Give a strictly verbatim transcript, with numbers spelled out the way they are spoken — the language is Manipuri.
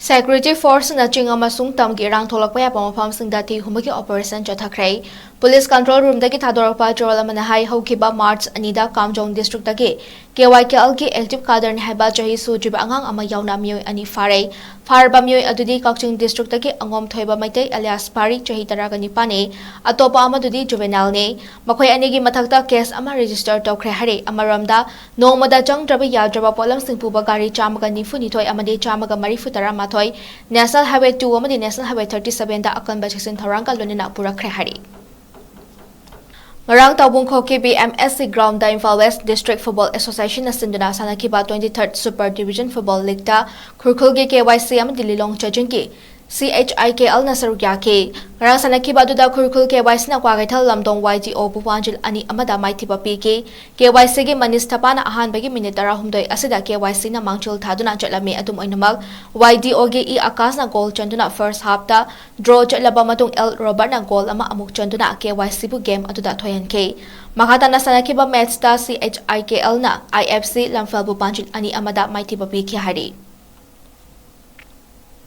Security force ꯅ ꯆꯤꯡ ꯑꯃꯁꯨꯡ ꯇꯝꯒꯤ ꯏꯔꯥꯡ ꯊꯣꯛꯂꯛꯄ ꯌꯥꯕ ꯃꯐꯝꯁꯤꯡꯗ ꯊꯤ ꯍꯨꯝꯕꯒꯤ operation ꯆꯠꯊꯈ꯭ꯔꯦ꯫ Police control room ꯗꯒꯤ ꯊꯥꯗꯣꯔꯛꯄ ꯆꯦꯔꯣꯜ ꯑꯃꯅ ꯍꯥꯏ, ꯍꯧꯈꯤꯕ March ꯑꯅꯤꯗ ꯀꯥꯝꯖꯣꯡ district ꯇꯒꯤ K Y K L ꯒꯤ active cadre ꯅꯤ ꯍꯥꯏꯕ ꯆꯍꯤ ꯁꯨꯗ꯭ꯔꯤꯕ ꯑꯉꯥꯡ ꯑꯃ ꯌꯥꯎꯅ ꯃꯤꯑꯣꯏ ꯑꯅꯤ ꯐꯥꯔꯦ꯫ ꯐꯥꯔꯕ ꯃꯤꯑꯣꯏ ꯑꯗꯨꯗꯤ ꯀꯛꯆꯤꯡ district ꯇꯒꯤ ꯑꯉꯣꯝ ꯊꯣꯏꯕ ꯃꯩꯇꯩ alias ꯄꯥꯔꯤ, ꯆꯍꯤ ꯇꯔꯥꯒ ꯅꯤꯄꯥꯟꯅꯤ꯫ ꯑꯇꯣꯞꯄ ꯑꯃꯗꯨꯗꯤ juvenile ꯅꯤ꯫ ꯃꯈꯣꯏ ꯑꯅꯤꯒꯤ ꯃꯊꯛꯇ case ꯑꯃ register ꯇꯧꯈ꯭ꯔꯦ ꯍꯥꯏꯔꯤ꯫ ꯑꯃꯔꯣꯝꯗ, ꯅꯣꯡꯃꯗ ꯆꯪꯗ꯭ꯔꯕ ꯌꯥꯗ꯭ꯔꯕ ꯄꯣꯠꯂꯝꯁꯤꯡ ꯄꯨꯕ ꯒꯥꯔꯤ ꯆꯥꯝꯃꯒ ꯅꯤꯐꯨ ꯅꯤꯊꯣꯏ ꯑꯃꯗꯤ ꯆꯥꯝꯃꯒ ꯃꯔꯤꯐꯨ ꯇꯔꯥꯃꯥꯊꯣꯏ National Highway two ꯑꯃꯗꯤ National Highway thirty seven ꯗ ꯑꯀꯟꯕ ꯆꯦꯛꯁꯤꯟ ꯊꯧꯔꯥꯡꯒ ꯂꯣꯏꯅꯅ ꯄꯨꯔꯛꯈ꯭ꯔꯦ ꯍꯥꯏꯔꯤ꯫ ꯉꯔꯥꯡ ꯇꯥꯎꯕꯨꯡꯈꯣꯛꯀꯤ B M S C ground ꯗ Imphal West District Football Association ꯅ ꯁꯤꯟꯗꯨꯅ ꯁꯥꯟꯅꯈꯤꯕ twenty third Super Division Football League ꯇ ꯈꯨꯔꯈꯨꯜꯒꯤ K Y C ꯑꯃꯗꯤ ꯂꯤꯂꯣꯡ ꯆꯥꯖꯤꯡꯒꯤ C H I K L ꯅ ꯁꯔꯨꯛ ꯌꯥꯈꯤ꯫ ꯉꯔꯥꯡ ꯁꯥꯟꯅꯈꯤꯕ ꯑꯗꯨꯗ ꯈꯨꯔꯈꯨꯜ K Y C ꯅ ꯀ꯭ꯋꯥꯀꯩꯊꯦꯜ ꯂꯝꯗꯣꯡ Y D O ꯕꯨ ꯄꯥꯟꯖꯤꯜ ꯑꯅꯤ ꯑꯃꯗ ꯃꯥꯏꯊꯤꯕ ꯄꯤꯈꯤ꯫ K Y C ꯒꯤ ꯃꯅꯤꯁ ꯊꯄꯥꯅ ꯑꯍꯥꯟꯕꯒꯤ minute ꯇꯔꯥꯍꯨꯝꯗꯣꯏ ꯑꯁꯤꯗ K Y C ꯅ ꯃꯥꯡꯖꯤꯜ ꯊꯥꯗꯨꯅ ꯆꯠꯂꯝꯃꯤ꯫ ꯑꯗꯨꯝ ꯑꯣꯏꯅꯃꯛ, Y D O ꯒꯤ ꯏ ꯑꯀꯥꯁꯅ goal ꯆꯟꯗꯨꯅ first half ꯇ draw ꯆꯠꯂꯕ ꯃꯇꯨꯡ L Robert ꯅ goal ꯑꯃ ꯑꯃꯨꯛ ꯆꯟꯗꯨꯅ K Y C ꯕꯨ game ꯑꯗꯨꯗ ꯊꯣꯏꯍꯟꯈꯤ꯫ ꯃꯈꯥ ꯇꯥꯅ ꯁꯥꯟꯅꯈꯤꯕ match ꯇ C H I K L ꯅ I F C ꯂꯝꯐꯦꯜꯕꯨ ꯄꯥꯟꯖꯤꯜ ꯑꯅꯤ ꯑꯃꯗ ꯃꯥꯏꯊꯤꯕ ꯄꯤꯈꯤ ꯍꯥꯏꯔꯤ꯫